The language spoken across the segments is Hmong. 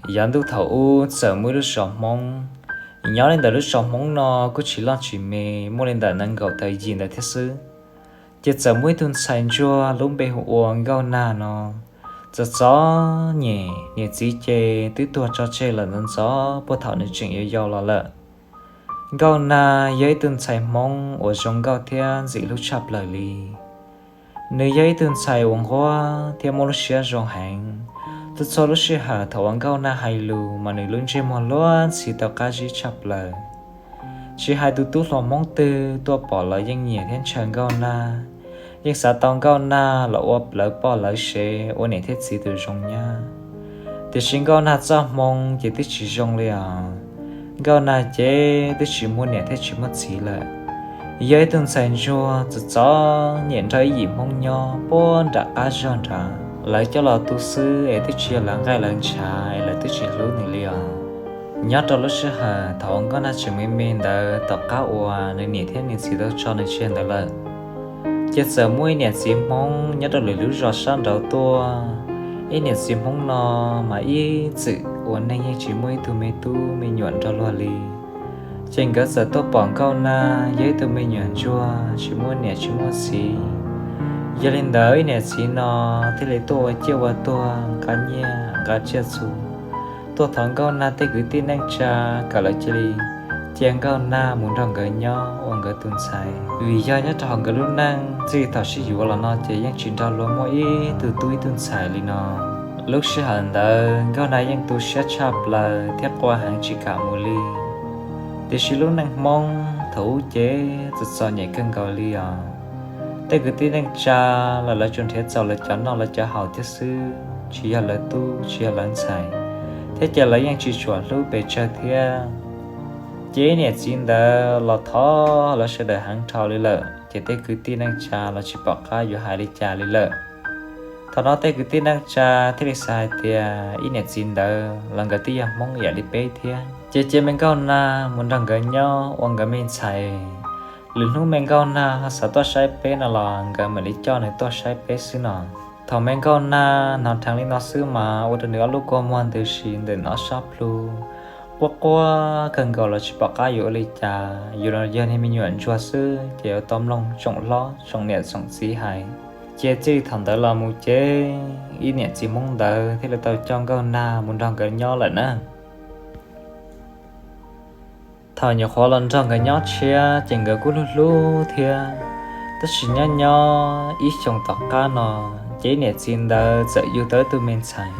Yav ntuj thaum ub txawm muaj ib lub zos Hmoob. Nyob li ntawm lub zos Hmoob no kuj tsis loj tsis me, muaj li ntawm nees nkaum tawm yim ntawd thiab xwb. Ces txawm muaj ib tug ntxhais ntsuag lub npe hu ua Nkauj Nag no. Txom txom nyem, niam txiv ces twb tuag tso tseg lawm ntxov ntxov puag thaum nws tseem yau yau los lawm. Nkauj Nag yog ib tug ntxhais Hmoob uas zoo nkauj thiab ntxim hlub tshaj plaws li. Nws yog ib tug ntxhais uas nquag thiab muaj lub siab zoo heev. Txhua txhua lub sij hawm thaum uas Nkauj Nag hais lus mas nws lub ntsej muag luag ntxhi tau qab zib tshaj plaws. Tsis hais tus tub hluas Hmoob twg tuaj pom los yeej nyiam thiab ntshaw Nkauj Nag, yeej xav tau Nkauj Nag los ua lawv poj lawv sev, ua niam thiab txiv tus zoo nyab. Tiam sis Nkauj Nag txoj hmoo ces twb tsis zoo li os. Nkauj Nag ces twb tsis muaj niam thiab tsis muaj txiv lawm. Yog ib tug ntxhais ntsuag txom txom nyem nrog ib yim Hmoob nyob puag nram qab zog nrad, lawv coj los tu xwb es twb tsis yog lawv nqaij lawv ntshav es lawv twb tsis hlub nws li os. Nyob rau lub sij hawm thaum uas Nkauj Nag tseem me me ntawd, tom qab uas nws niam thiab nws txiv tau tso nws tseg ntawd lawm, ces txawm muaj ib niam txiv Hmoob nyob rau lwm lub zos sab nraud tuaj. Ib niam txiv Hmoob no mas ib txwm ua neej yeej tsis muaj ib tug me tub me nyuam nrog luag li. Ces nkawd txawm tuaj pom Nkauj Nag yog ib tug me nyuam ntsuag tsis muaj niam tsis muaj txiv. Yog li ntawd ib niam txiv no thiaj li tuaj ua ciaj ua tuag nqa nyiaj nqa tsiaj txhu, tuaj thov Nkauj Nag tej kwv tij neej tsa kom lawv cia li cia Nkauj Nag mus nrog nkawd nyob ua nkawd tus ntxhais, vim yog nyob rau hauv nkawd lub neej txij li thaum sib yuav los no ces yeej tsis nrog luag muaj ib tug tub ib tug ntxhais li no. Lub sij hawm ntawd Nkauj Nag yeej tu siab tshaj plaws thiab quaj heev tsis kam mus li. Tiam sis lub neej Hmoob thaum ub ces txom txom nyem kawg nkaus li os. Tej kwv tij neej tsa los lawv tsuas nrhiav txaus lawv cov noj lawv cov haus thiab xwb, tsis yog lawv tub tsis yog lawv ntxhais, thiab ces lawv yeej tsis tshua hlub pes tsawg thiab. Ces ib niam txiv ntawd los thov lawv sawv daws heev dhau li lawm, ces tej kwv tij neej tsa los tsis pom qab yuav hais li cas li lawm. Thaum no tej kwv tij neej tsa thiaj li xav hais tias ib niam txiv ntawd los nkawd twb yog Hmoob ib yam li peb thiab, ces cia me Nkauj Nag mus nrog nkawd nyob ua nkawd me ntxhais. Lwm hnub me Nkauj Nag ho xav tuaj saib peb no los nkawd mam li coj nws tuaj saib peb xwb no. Thaum me Nkauj Nag hnov dheev li no xwb mas ua rau nws ob lub kua muag ntws si ntawm nws ob sab plhu, quaj quaj kawg nkaus los tsis pom qab yuav ua li cas. Yus los yog niag me nyuam ntsuag xwb ces yuav tau mloog tsoom hlob tsoom niam tsoom txiv hais. Ces txij li thaum ntawd los mus ces ib niam txiv Hmoob ntawd thiaj li tau coj Nkauj Nag mus nrog nkawd nyob lawm na. Thaum nyuam qhuav los nrog nkawd nyob tshiab ces nkawd kuj hlub hlub thiab. Tab sis nyob nyob ib xyoos tom qab no, ces ib niam txiv ntawd txawm yug tau ib tug me ntxhais,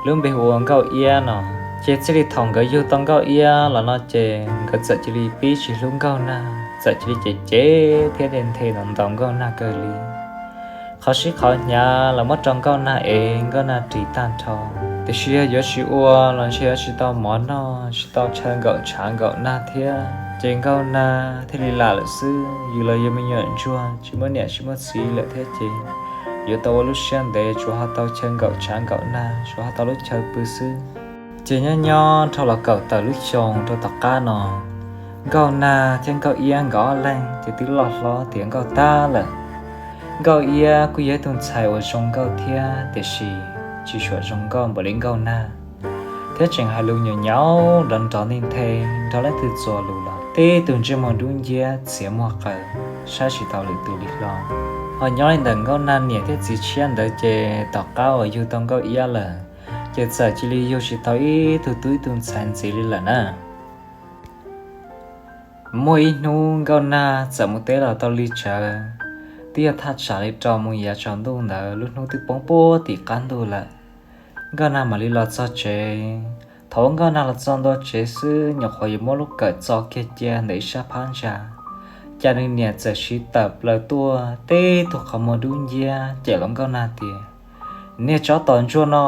lub npe hu ua Nkauj Iab no. Ces txij li thaum nkawd yug tau Nkauj Iab los no ces nkawd txawm cia li pib tsis hlub Nkauj Nag, txawm cia li cem cem thiab nthe nthe ntaus ntaus Nkauj Nag kawg li. Qhov sib qhov hnyav los muab rau Nkauj Nag ev, Nkauj Nag ris tag nrho. Tiam sis yog yuav tsis ua los ntshe yuav tsis tau mov noj, tsis tau chaw nkaum tshav nkaum nag thiab. Ces Nkauj Nag thiaj li lam lawm xwb. Yus los yog me nyuam ntsuag tsis muaj niam tsis muaj txiv lawm thiab ces yuav tau ua lub siab ntev, tsuas ho tau chaw nkaum tshav nkaum nag, tsuas ho tau lub chaw pw xwb. Ces nyob nyob dhau los kaum tawm lub xyoo rau tom qab no, Nkauj Nag thiab Nkauj Iab nkawd ob leeg ces twb loj hlob tiav nkauj tag lawm. Nkauj Iab kuj yog ib tug ntxhais uas zoo nkauj thiab, tiam sis tsis tshua zoo nkauj npaum li Nkauj Nag, thiab tseem hais lus nyaum nyaum nrov nrov nthe nthe, nrog leej twg txuas lus los tib tug ntsej muag dub nciab txiav muag qaws, saib tsis taus lwm tus li hlo. Ho nyob li ntawm Nkauj Nag niam thiab txiv tshiab ntawd ces tom qab uas yug tau Nkauj Iab lawm, ces txawm cia li yug tsis tau ib tug tub ib tug ntxhais ntxiv li lawm na. Muaj ib hnub Nkauj Nag txawm mus teb los tau li tsawv, twb yog thaj tsam li rau moo yav tsaus ntuj ntawd, lub hnub twb poob puag tim qab ntuj lawm. Nkauj Nag mam li los txog tsev. Thaum uas Nkauj Nag los txog ntua tsev xwb, nyuam qhuav yuav muab lub kawm txo kiag cia ntawm ib sab phab ntsa, cas nws niam txawm siv tawm plaws tuaj tib tug qhov muag dub nciab cem los Nkauj Nag tias, Niag tsov tom ntsuag no,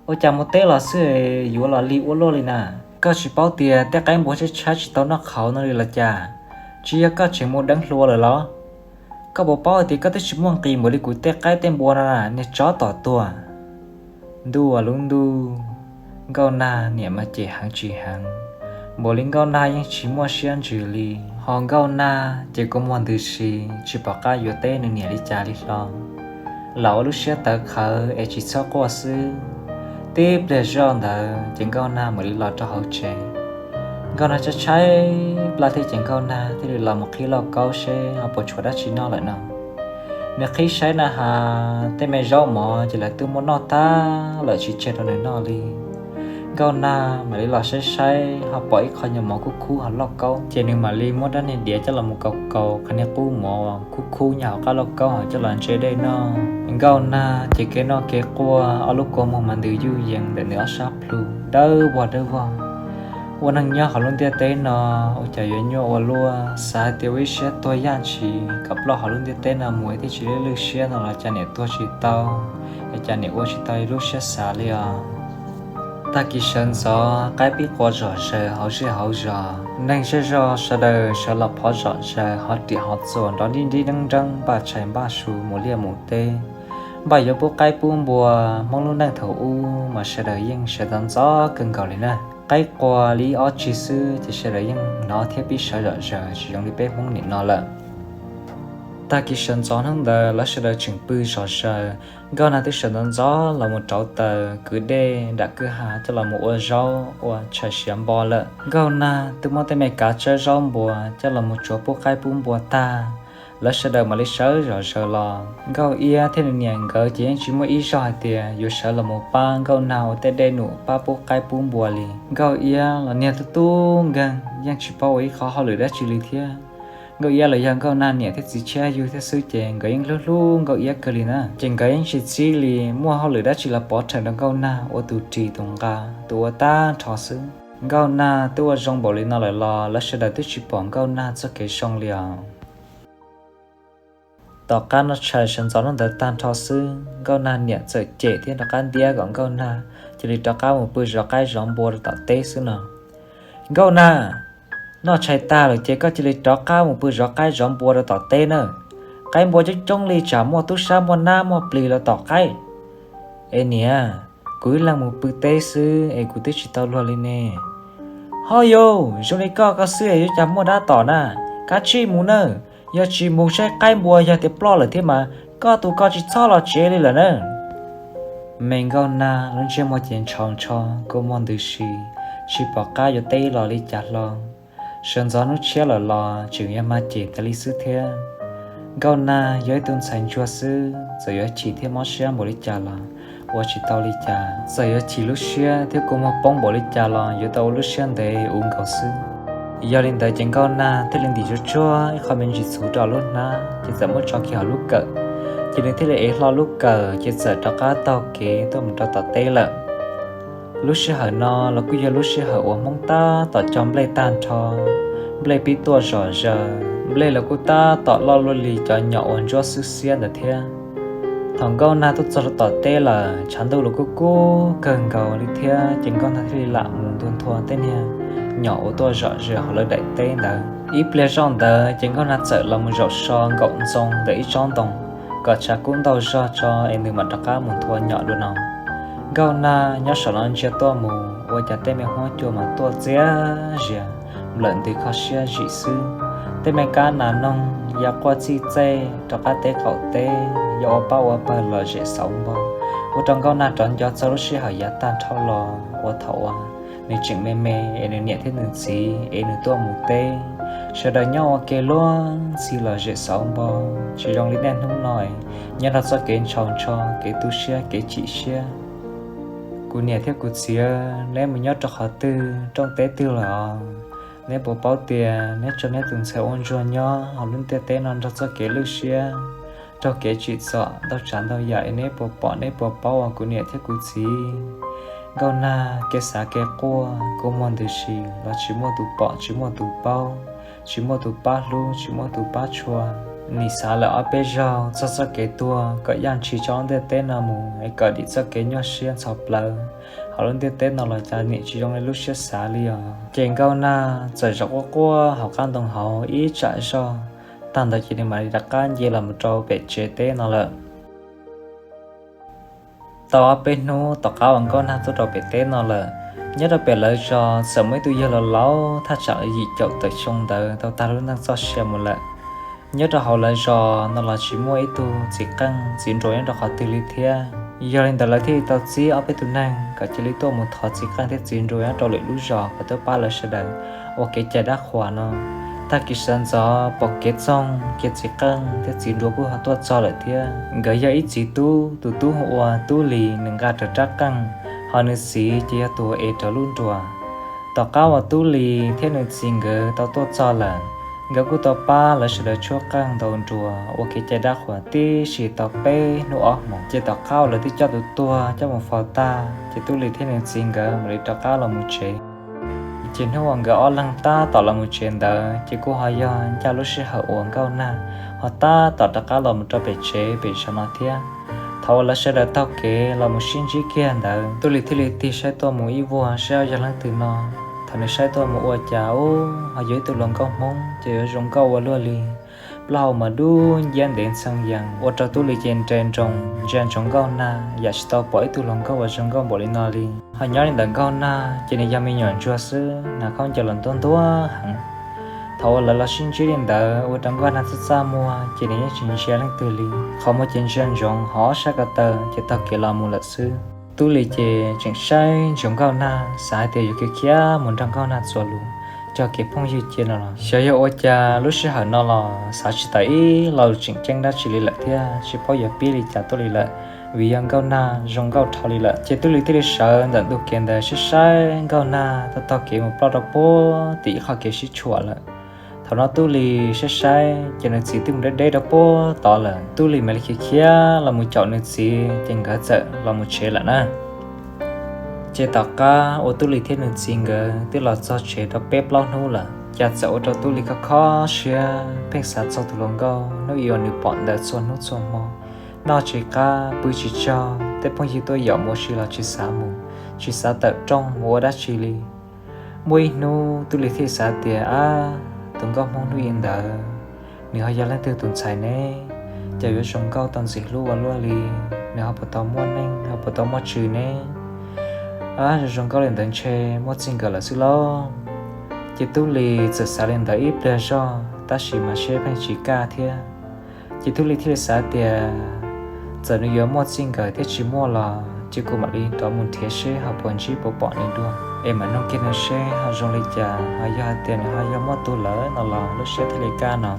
ua cas mus teb los xwb yuav los lig ua luaj li na? Koj tsis paub tias tej qaib npua tshaib tshaib tsis tau noj qhauv no li los cas? Tsis yog koj tseem mus deev hlua lawm los? Koj puas paub hais tias koj twb tsis muaj nqis npaum li kuv tej qaib tej npua no na, niag tsov tom tuag! Ntuj ua lub ntuj, Nkauj Nag niam mas cem heev tsis heev, npaum li Nkauj Nag yeej tsis muaj siab ntsws li. Ho Nkauj Nag ces kua muag ntws si, tsis pom qab yuav teb nws niam li cas li hlo, lam ua lub siab tawv qhawv es tsis txhob quaj xwb. Tib pliag zoj ntawd ces Nkauj Nag mam li los rau hauv tsev. Nkauj Nag tshaib tshaib plab thiab ces Nkauj Nag thiaj li los mus qhib lauj kaub seb ho puas tshuav dab tsi noj lawm no. Nws qhib saib na has tej me zaub mov ces lawv twb muab noj tag lawm tsis tseg rau nws noj li. Nkauj Nag mam li los saib saib ho pom ib qho nyuag mov kub khub hauv lauj kaub ces nws mam li muab rab niag diav coj los mus kaus kaus qhov niag qub mov kub khub nyob hauv qab lauj kaub ho coj los ntse dej noj. Nkauj Nag ces kev noj kev quaj ob lub kua muag mas ntws yuj yees ntawm nws ob sab plhu dawb vog dawb vog. Ua neeg nyob hauv lub ntiaj teb no ua cas yuav nyuaj ua luaj, xav hais tias ua ib siab tuag yaj ntshis kom ploj hauv lub ntiaj teb no mus thiaj tsis lwj lwj siab no los cas niam tuag tsis tau, es cas niam ua tsis tau li lub siab xav li os. Tag kis sawv ntxov qaib pib qua zom zaws hauv zej hauv zos, neeg zej zog sawv daws sawv los phov zom zaws hov riam hov txuas nrov nrib nrib nreeb nreeb npaj tshais npaj su mus liaj mus teb, npaj yuav pub qaib pub npua. Hmoob lub neej thaum ub mas sawv daws yeej sawv ntxov ntxov kawg nkaus li na. Qaib qua li ib ob tsig xwb ces sawv daws yeej hnov thiab pib sawv zom zaws tsis zoo li peb Hmoob nim no lawm. Tag kis sawv ntxov hnub ntawd lawv sawv daws tseem pw zom zaws, Nkauj Nag twb sawv ntxov ntxov los mus rauv taws kwv dej nram kwj ha coj los mus ua zaub ua tshais siav npo lawm. Nkauj Nag twb muab tej me kav tsawb zaub npua coj los mus tsuav pub qaib pub npua tag, lawv sawv daws mam li sawv zom zaws los. Nkauj Iab thiab nws niam nkawd ces yeej tsis muaj ib zaug hais tias yuav sawv los mus pab Nkauj Nag ua tej dej num pab pub qaib pub npua li. Nkauj Iab los niag tub tub nkeeg yeej tsis paub ua ib qho hauj lwm dab tsi li thiab. Nkauj Iab los yog Nkauj Nag niam thiab txiv tshiab yug thiab xwb ces nkawd yeej hlub hlub Nkauj Iab kawg li na. Ces nkawd yeej tsis txib li muaj hauj lwm dab tsi los pov rhees rau Nkauj Nag ua tus ris tus nqa tus ua tag nrho xwb. Nkauj Nag twb ua zoo npaum li no lawm los lawv sawv daws twb tsis pom Nkauj Nag txoj kev zoo li os. Tom qab noj tshais sawv ntxov hnub ntawd tag nrho xwb, Nkauj Nag niam txawm cem thiab rov qab ntiab kom Nkauj Nag cia li rov qab mus pw zov qaib zov npua rau tom teb xwb no. Nkauj Nag, noj tshais tag lawm ces koj cia li rov qab mus pw zov qaib zov npua rau tom teb na. Qaib npua coob coob li tsam muaj tub sab muaj nab muaj plis los tom qaib. Es niam, kuv ib leeg mus pw teb xwb es kuv twb tsis tau luag li ne. Ho yus zoo li koj koj xwb es yuav cas muaj dab tom na. Kav tsij mus nawb, yog tsis mus saib qaib npua yog tias ploj lawm thiab mas koj tus ko tsis txhob los tsev li lawm na. Me Nkauj Nag lub ntsej muag ces ntshau ntsho kua muag ntws si, tsis pom qab yuav teb los li cas hlo. Sawv ntxov hnub tshiab lawm los tseem yog mag cem tas li xwb thiab. Nkauj Nag yog ib tug ntxhais ntsuag xwb, txawm yuav chim thiab mob siab npaum li cas los ua tsis tau li cas, txawm yuav chim lub siab thiab kua muag poob npaum li cas los yuav tau ua lub siab ntev ua nkaus xwb. Yog li ntawd ces Nkauj Nag thiaj li ntim tsuag tsuag ib qho me ntsis txhuv rau lub hnab ces txawm muab tso kiag hauv lub kawm, ces nws thiaj li ev hlo lub kawm ces txawm rov qab taug kev tuaj mus rau tom teb lawm. Lub sij hawm no los kuj yog lub sij hawm uas Hmoob tab tom cog nplej tag nrho, nplej pib tuaj zom zaws, nplej los kuj tab tom loj luaj li cov nyom uas ntsuab xwb xiab ntawd thiab. Thaum Nkauj Nag tuaj txog rau tom teb lawm, tshav ntuj los kuj kub kawg nkaus li thiab ces Nkauj Nag thiaj li lam mus ntua nthua tej niag nyom uas tuaj zom zaws hauv lawv daim teb ntawd. Ib pliag zoj ntawd ces Nkauj Nag txawm los mus zaum so nkaum ntxoo ntawm ib tsob ntoo kom tshav kub ntaug zog tso es nws mam rov qab mus nthua nyom dua no. Nkauj Nag nyob saum no ntsia tuaj mus ua cas tej me huab cua mas tuaj txias zias, nplawm ntws kho siab zim xwb. Tej me kab nas noog ya quaj txij txej rov qab teb qaum teb, ya ua pab ua pawg lom zem xauv npo, ua rau Nkauj Nag rov nco txog lub sij hawm yav tag nrho los uas thaum uas nws tseem me me es nws niam thiab nws txiv ev nws tuaj mus teb. Sawv daws nyob ua ke luag ntxhi lom zem xauv npo, tsis zoo li niaj hnub no nyob rau txoj kev ntshaus ntsho, kev tu siab, kev chim siab. Kuv niam thiab kuv txiv, neb mus nyob rau qhov twg rooj teb twg lawm os? Neb puas paub tias neb tso neb tus ntxhais ua ntsuag nyob hauv lub ntiaj teb no nrog txoj kev lwj siab, raug kev tsim txom ntau tsav ntau yam es neb puas pom neb puas paub os kuv niam thiab kuv txiv? Nkauj Nag kev xav kev quaj kua muag ntws si los tsis muaj tus pom tsis muaj tus paub, tsis muaj tus pab hlub tsis muaj tus pab tshua. Nim xav lawm ob peb zaug txog txoj kev tuag kom yaj ntshis tso lub ntiaj teb no mus es kom dim txoj kev nyuaj siab ntxhov plawv hauv lub ntiaj teb no los cas nim tsis zoo li lub siab xav li os. Ces Nkauj Nag txawm zaum quaj quaj hauv qab ntoo hauv ib tsam zog, tag ntawd ces nws mam li rov qab nce los mus rau pem tsev teb no lawm. Tau ob peb hnub tom qab uas Nkauj Nag tuaj rau pem teb no lawm, nyob rau pem lawv zos txawm muaj ib tug yawg laus laus thaj tsam yim caum tawm xyoo ntawd tau tag lub neej txoj sia mus lawm. Nyob rau hauv lawv zos no los tsis muaj ib tug txiv qeej txiv nruas nyob rau qhov twg li thiab. Yog li ntawd lawv thiaj li tau txib ob peb tus neeg kom cia li tuaj mus thov txiv qeej thiab txiv nruas nyob rau lwm lub zos kom tuaj pab lawv sawv daws ua kev cai dab qhuas no. Tag kis sawv ntxov pom kev txoog ces txiv qeej thiab txiv nruas kuj ho tuaj txog lawm thiab. Nkawd yog ib txiv tub, tus tub hu ua Tub Lis, nws nqa rawv rab qeej, ho nws txiv ces yog tus ua es rawv lub nruas. Tom qab uas Tub Lis thiab nws txiv nkawd tau tuaj txog lawm, nkawd kuj tau pab lawv sawv daws tshuab qeej ntaus nruas ua kev cai dab qhuas tib si tau peb hnub ob hmos. Ces tom qab uas lawv twb coj tus tuag coj mus faus tag, ces Tub Lis thiab nws txiv nkawd mam li rov qab los mus tsev. Ces hnub uas nkawd ob leeg tab tom los mus tsev ntawd ces kuj ho yog ncaj lub sij hawm uas Nkauj Nag ho tab tom rov qab los mus rau pem tsev pem zos no thiab. Thaum uas lawv sawv daws taug kev los mus sib ntsib kiag ntawd, Tub Lis thiaj li tig saib tuaj mus ib vuag saib yog leej twg no. Thaum nws saib tuaj mus ua cas ub ho yog ib tug hluas nkauj Hmoob ces yuav zoo nkauj ua luaj li. Plaub hau mas dub nciab ntev ntxhee yees ua rau Tub Lis ces nres nroos ntsia ntsoov Nkauj Nag yam tsis tau pom ib tug hluas nkauj uas zoo nkauj npaum li no li. Ho nyob li ntawm Nkauj Nag ces nws yog me nyuam ntsuag xwb, hnav khaub ncaws los ntuag ntuag heev. Thaum uas lawv los sib ntsib li ntawd ua rau Nkauj Nag txaj txaj muag ces nws yeej tsis ntsia leej twg li. Qhov muag ces ntsia ntsoov hauv ob sab ko taw ces taug kev los mus lawm xwb. Tub Lis ces tseem saib ntsoov Nkauj Nag xav hais tias yuav khiav khiav mus nrog Nkauj Nag txuas lus cog kev phooj ywg cia no los xyov yog ua cas lub sij hawm no los xav tsis tawm ib lo lus tseem ceeb dab tsi li lawm thiab tsis paub yuav pib li cas tuaj li lawm, vim yog Nkauj Nag zoo nkauj dhau li lawm. Ces Tub Lis thiaj li sawv ntawm ntug kev ntawd saib saib Nkauj Nag taug taug kev mus ploj rau puag tim ib qho kev sib tshuam lawm. Thaum no Tub Lis saib saib ces nws txiv twb mus deb deb rau puag tod lawm. Tub Lis mam li khiav khiav los mus caum nws txiv ces nkawd txawm los mus tsev lawm na. Ces tom qab uas Tub Lis thiab nws txiv nkawd twb los txog tsev rau peb plaub hnub lawm, cas txawm ua rau Tub Lis kho kho siab pheej xav txog tus hluas nkauj hnub i uas nws pom ntawd txhua hnub txhua hmo, noj tsis qab pw tsis tsaug, tej phooj ywg tuaj yaum mus ua si los tsis xav mus, tsis xav tawm rooj mus ua dab tsi li. Muaj ib hnub Tub Lis thiaj xav tias, ab, tus nkauj Hmoob hnub i ntawd, nws ho yog leej twg tus ntxhais ne? Cas yuav zoo nkauj tau ntxim hlub ua luaj li, nws ho puas tau muaj neej ho puas tau muaj tswv ne? Ab, zoo nkauj li ntawd ntshe muaj txij nkawm lawm xwb lauj. Ces Tub Lis txawm xav li ntawd ib pliag zog tab sis mas siab pheej tsis kaj thiab. Ces Tub Lis thiaj li xav tias, txawm nws yuav muaj txij nkawm thiab tsis muaj los ces kuv mam li rov mus nrhiav seb ho puas ntsib puas pom nws dua, es mam nug kiag nws seb ho zoo li cas, ho yog hais tias nws ho yog muaj tus lawm no los lub siab thiaj li kaj no.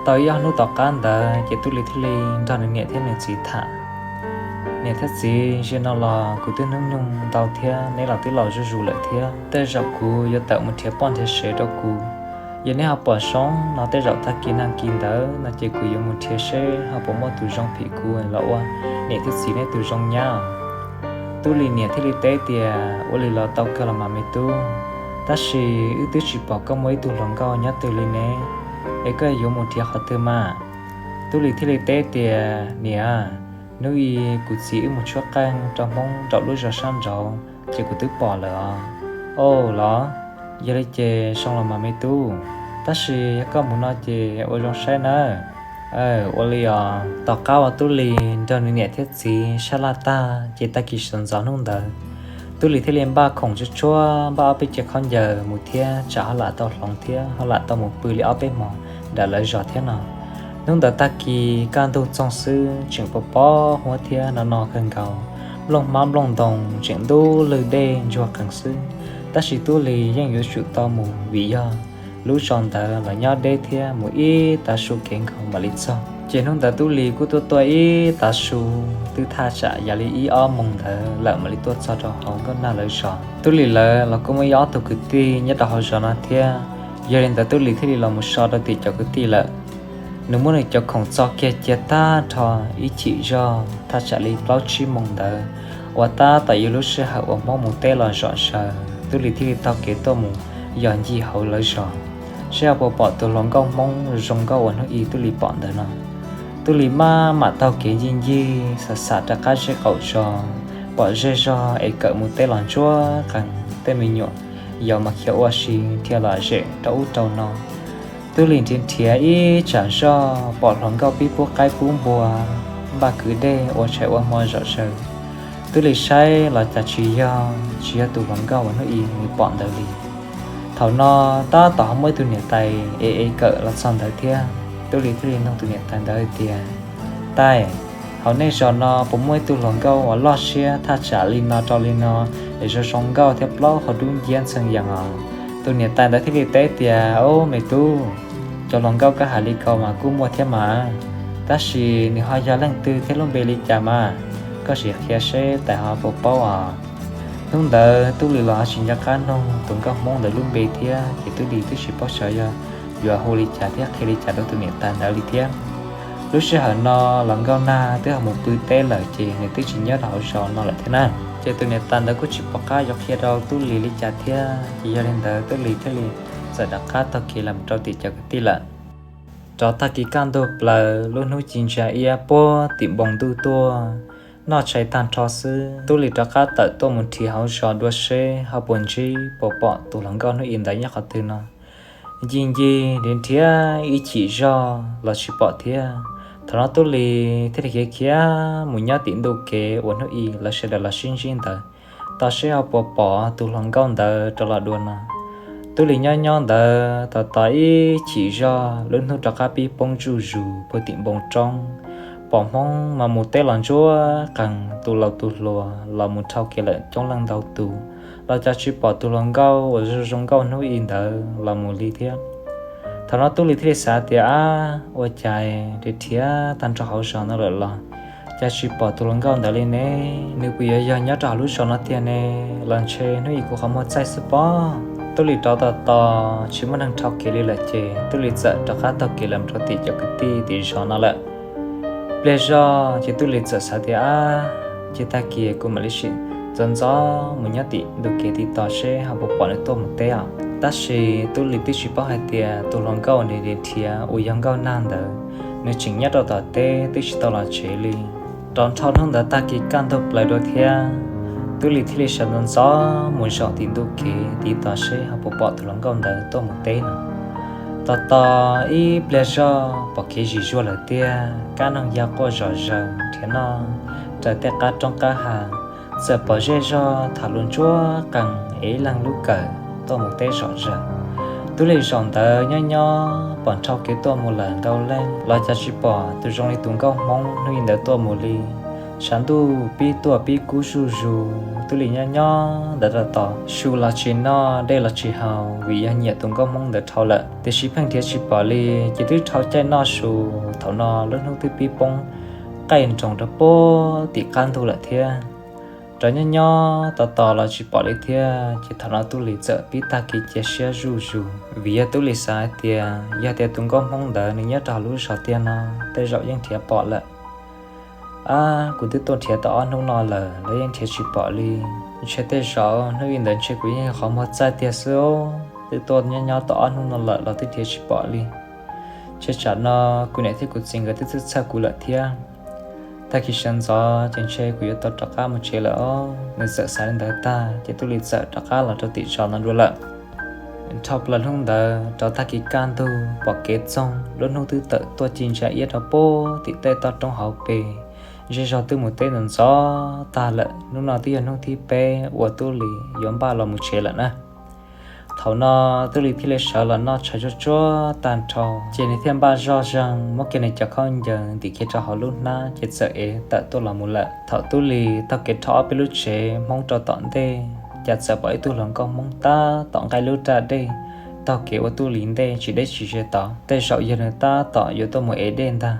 Tau ib ob hnub tom qab ntawd ces Tub Lis thiaj li nrog nws niam thiab nws txiv tham. Niam thiab txiv, zaum no los kuv twb hnub nyoog ntau thiab, neb los twb laus zuj zus lawm thiab, tej zaum kuv yuav tawm mus nrhiav poj nrhiav sev rau kuv. Yog neb ho pom zoo no tej zaum tag kis nag kis ntawd no ces kuv yuav mus nrhiav seb ho puas muaj tus zoo phim kuv los ua niam thiab txiv neb tus zoo nyab. Tub Lis niam thiaj li teb tias, ua li los tau kawg los mas me tub, tab sis wb twb tsis pom koj muaj ib tug hluas nkauj nyob twg li ne, es koj yuav mus nrhiav qhov twg mas? Tub Lis thiaj li teb tias, niam, hnub i kuv txiv wb mus tshuab qeej rau Hmoob nraum lub zos sab nraud ces kuv twb pom lawm os. Au los, yog li ces zoo los mas me tub, tab sis yog koj mus no ces ua zoo saib nawb. Ua li os. Tom qab uas Tub Lis nrog nws niam thiab txiv sab laj tag ces tag kis sawv ntxov hnub ntawd, Tub Lis thiaj li npaj khoom tsuag tsuag, npaj ob peb cev khaub ncaws mus thiab tsam ho lam tau hloov thiab ho lam tau mus pw li ob peb hmos nram lawv zos thiab no. Hnub ntawd tag kis kaj ntug txoog xwb tseem pos pob huab thiab no no kawg nkaus, nplooj hmab nplooj ntoo tseem ntub lwg dej ntsuag qees xwb, tab sis Tub Lis yeej yuav tsum tau mus vim yog lub zos ntawd los nyob deb thiab mus ib tav su kev nkaus mam li txog. Ces hnub ntawd Tub Lis kuj tuaj tuaj ib tav su, twb thaj tsam yam li ib ob moos ntawd lawm mam li tuaj txog rau hauv Nkauj Nag lawv zos. Tub Lis lawv los kuj muaj ib ob tug kwv tij nyob rau hauv zos no thiab, yog li ntawd Tub Lis thiaj li los mus so rau tim cov kwv tij lawm. Nws muab nws cov khoom txo kiag cia tag nrho ib chim zog thaj tsam li plaub tsib moos ntawd, uas tab tom yog lub sij hawm uas Hmoob mus teb los zom zaws. Tub Lis thiaj li taug kev tuaj mus yos ncig hauv lawv zos, seb ho puas pom tus hluas nkauj Hmoob zoo nkauj uas hnub i Tub Lis pom ntawd no. Tub Lis maj mam taug kev ncig ncig xam xam rov qab zej qaum zos, pom zej zog es kawm mus teb los ntsuag qees, tej me nyuam yaus mas khiav ua si dhia lom zem rau ub rau no. Tub Lis nrhiav nrhiav ib tsam zoj pom hluas nkauj pib pub qaib pub npua, npaj kwv dej ua tshais ua hmo zom zaws. Tub Lis saib los cas tsis yog, tsis yog tus hluas nkauj uas hnub i nws pom ntawd li. Thaum no tab tom ho muaj ib tug niam tais es es kawm los txog ntawd thiab. Tub Lis thiaj li nug tus niam tais ntawd hais tias, tais, Hauv nej zos no puas muaj ib tug hluas nkauj uas loj siab thaj tsam li no rau li no, es zoo zoo nkauj thiab plaub hau dub nciab ntxhee yees os? Tus niam tais ntawd thiaj li teb tias, Au me tub, cov hluas nkauj koj hais li ko mas kuj muaj thiab mas, tab sis nws ho yog leej twg thiab lub npe li cas mas? Koj sim qhia seb tais ho puas paub os. Hnub ntawd Tub Lis los ho tsis nco qab nug tus nkauj Hmoob ntawd lub npe thiab, ces Tub Lis twb tsis paub xyov yog yuav hu li cas thiab qhia li cas rau tus niam tais ntawd li thiab. Lub sij hawm no los nkauj nag twb ho mus pw teb lawm, ces nws twb tsis nyob rau hauv zos no lawm thiab na. Ces tus niam tais ntawd kuj tsis pom qab yuav qhia rau Tub Lis li cas thiab, ces yog li ntawd Tub Lis thiaj li txawm rov qab taug kev los rau tim cov kwv tij lawm. Rov tag kis kaj ntug plaws, lub hnub ci ntsa iab puag tim npoo ntuj tuaj, noj tshais tag nrho xwb, Tub Lis rov qab tawm tuaj mus nrhiav hauv zos dua seb ho puas ntsib puas pom tus hluas nkauj hnub i ntawd nyob qhov twg no. Ncig ncig nrhiav nrhiav ib chim zog los tsis pom thiab. Thaum no Tub Lis thiaj li khiav khiav mus nyob tim ntu kev uas hnub i lawv sawv daws los sib ntsib ntawd, tos seb ho puas pom tus hluas nkauj ntawd rov los dua no. Tub Lis nyob nyob ntawd tos tos ib chim zog, lub hnub rov qab pib poob zuj zus puag tim npoo roob. Pom Hmoob mas mus teb los ntsuab qees, tus laus tus hluas los mus dhau kev lawm coob leej ntau tus, los cas tsis pom tus hluas nkauj uas zoo zoo nkauj hnub i ntawd los mus li thiab. Thaum no Tub Lis thiaj li xav tias, Ab, ua cas nrhiav nrhiav tag nrho hauv zos no lawm los cas tsis pom tus hluas nkauj ntawd li ne? Nws puas yuav yog nyob rau hauv lub zos no tiag ne? Los ntshe hnub i kuv qhov muag txaij xwb pob. Tub Lis rov tos tos tsis muaj neeg dhau kev li lawm, ces Tub Lis txawm rov qab taug kev los rau tim cov kwv tij tim zos no lawm. Pliag zog ces Tub Lis txawm xav tias, Ab, ces tag kis kuv mam li sim ntxov ntxov mus nyob tim ntu kev tiv tos seb ho puas pom nws tuaj mus teb os. Tab sis Tub Lis twb tsis paub hais tias tus hluas nkauj uas nws nrhiav uas yog nkauj nag ntawd, nws tseem nyob rau tom teb twb tsis tau los tsev li. Rov nrho hnub ntawd tag kis kaj ntug plaws dua thiab, Tub Lis thiaj li sawv ntxov ntxov mus zaum tim ntu kev tiv tos seb ho puas pom tus hluas nkauj ntawd tuaj mus teb no. Tos tos ib pliag zog pom kev zim zuag lawm tiag, kab noog ya quaj zom zaws nrhiav noj raws tej qab roob qab hav, txawm pom zej zog tham lus ntsuab qees es ib leeg lub kawm tuaj mus teb zom zaws. Tub Lis zaum ntawd nyob nyob pom nrhau kev tuaj mus lawm ntau leej los cas tsis pom tus zoo li tus nkauj Hmoob hnub i ntawd tuaj mus li. Tshav ntuj pib tuaj pib kub zuj zus, Tub Lis nyob nyob ntawd tos tos, su los tsis noj dej los tsis haus vim yog nyiam tus nkauj Hmoob ntawd dhau lawm, tiam sis pheej nrhiav tsis pom li, ces twb dhau caij noj su. Thaum no lub hnub twb pib poob qaij nroos rau puag tim qab ntug lawm thiab. Rov nyob nyob tos tos los tsis pom li thiab, ces thaum no Tub Lis txawm pib tag kev cia siab zuj zus, vim yog Tub Lis xav hais tias yog tias tus nkauj Hmoob ntawd nws nyob rau hauv lub zos tiag no, tej zaum yeej nrhiav pom lawm. Ab, kuv twb tuaj nrhiav tau ob hnub no lawm los yeej nrhiav tsis pom li. Ntshe tej zaum hnub i ntawd ntshe kuv yeej qhov muag txaij tiag xwb. Twb tuaj nyob nyob tau ob hnub no lawm los twb nrhiav tsis pom li. Ntshe tsam no kuv niam thiab kuv txiv nkawd twb txhawj txhawj kuv lawm thiab. Tag kis sawv ntxov ces ntshe kuv yuav tau rov qab mus tsev lawm os. Nws txawm xav li ntawd tag ces Tub Lis txawm rov qab los rau tim zos no dua lawm. Dhau plaws hnub ntawd rov tag kis kaj ntug pom kev txoog, lub hnub twb tawm tuaj ci ntsa iab rau puag tim tej toj roob hauv pes. Zej zog twb mus teb ntxov ntxov tag lawm, hnub no twb yog hnub thib peb uas Tub Lis yuav npaj los mus tsev lawm na. Thaum no Tub Lis thiaj li sawv los noj tshais tsuag tsuag tag nrho, ces nws thiaj npaj zoj zeeg muab kiag nws cov khaub ncaws ntim kiag rau hauv lub hnab ces txawm ev tawm tuaj los mus lawm. Thaum Tub Lis taug kev rho ob peb lub tsev Hmoob rau tom ntej, cas txawm pom ib tug hluas nkauj Hmoob tab tom nqaij lub raj dej taug kev ua Tub Lis ntej tsis deb tsis ze tod, tej zaum yog nws tab tom yuav tuaj mus ev dej ntag.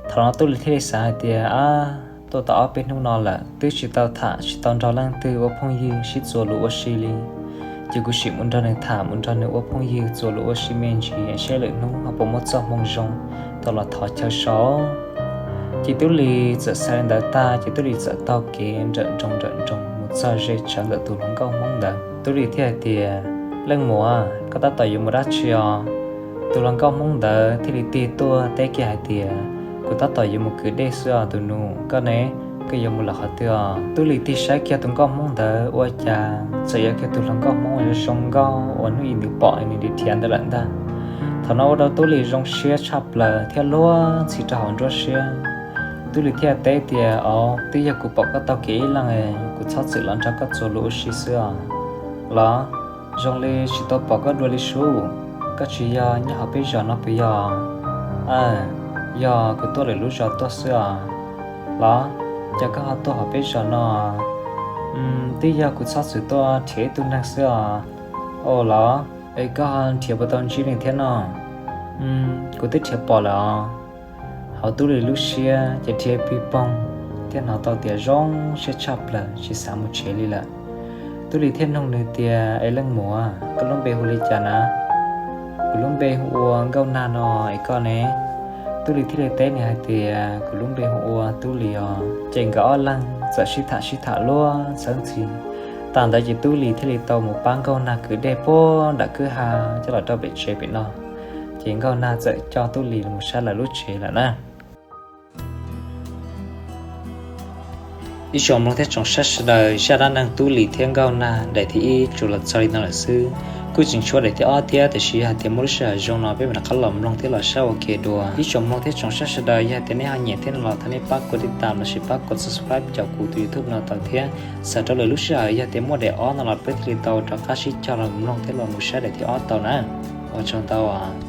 Thaum no Tub Lis thiaj li xav hais tias, Ab, tuaj tau ob peb hnub no lawm twb tsis tau tham tsis tau nrog leej twg ua phooj ywg sib txuas lus ua si li, ces kuv sim mus nrog nws tham mus nrog nws ua phooj ywg txuas lus ua si me ntsis seb lwm hnub ho puas muaj txoj hmoo zoo tau los thov chaw so. Ces Tub Lis txawm xav li ntawd tag ces Tub Lis txawm taug kev nrawm nroos nrawm nroos mus txog ze tsawv ntawm tus hluas nkauj Hmoob ntawd. Tub Lis thiaj hais tias, Leej muam, koj tab tom yuav mus dab tsi os? Tus hluas nkauj Hmoob ntawd thiaj li tig tuaj teb kiag hais tias, Kuv tab tom yuav mus kwv dej xwb os tus nus, koj ne, koj yuav mus lawm qhov twg os? Tub Lis tig saib kiag tus nkauj Hmoob ntawd ua cas txawm yog kiag tus hluas nkauj Hmoob zoo nkauj uas hnub i nws pom nws nrhiav ntawd lawm ntag. Thaum no ua rau Tub Lis zoo siab tshaj plaws thiab luag ntxhi rau hauv nruab siab. Tub Lis thiaj teb tias, Au, twb yog kuv pom koj taug kev ib leeg, kuv txhob txwm los nrog koj txuas lus ua si xwb os. Los zoo li tsis tau pom koj dua li sub, koj tsis yog nyob hauv peb zos no puas yog? Aw, yog, kuv tuaj lwm lub zos tuaj xwb os. Los, cas koj ho tuaj hauv peb zos no? Twb yog kuv txhob txwm tuaj nrhiav ib tug neeg xwb os. Ua los, es koj ho nrhiav puas tau ntsib neeg thiab no? Kuv twb nrhiav pom lawm os. Hauv Tub Lis lub siab ces dhia pig poog thiab hnov tau tias zoo siab tshaj plaws tsis xav mus tsev li lawm. Tub Lis thiaj nug nws tias, Es leej muam, koj lub npe hu li cas na? Kuv lub npe hu ua Nkauj Nag no, es koj ne? Tub Lis thiaj li teb nws hais tias, Kuv lub npe hu ua Tub Lis os. Ces nkawd ob leeg txawm sib tham sib tham luag txheeb txhis. Tag ntawd ces Tub Lis thiaj li tau mus pab Nkauj Nag kwv dej puag nram kwj ha coj los rau pem tsev pem no. Ces Nkauj Nag txawm coj Tub Lis mus saib lawv lub tsev lawm na. Ib tsoom mloog thiab tsoom saib sawv daws, zaj dab neeg Tub Lis thiab Nkauj Nag daim thib ib tsuas los txog li no lawm xwb. Kuj tseem tshuav daim thib ob thiab, tiam sis yog hais tias muaj lub sij hawm zoo no peb mam rov qab los mloog thiab los saib ua ke dua. Ib tsoom mloog thiab tsoom saib sawv daws, yog hais tias nej ho nyiam thiab no los thov nej pab kuv tiv tam lossis pab kuv subscribe cov kuv tus YouTube no tau thiab. Xav rau lwm lub sij hawm yog tias muaj daim ob no los peb thiaj li tau rov qab sib cog los mloog thiab los mus saib daim thib ob tau na. Ua tsaug ntau.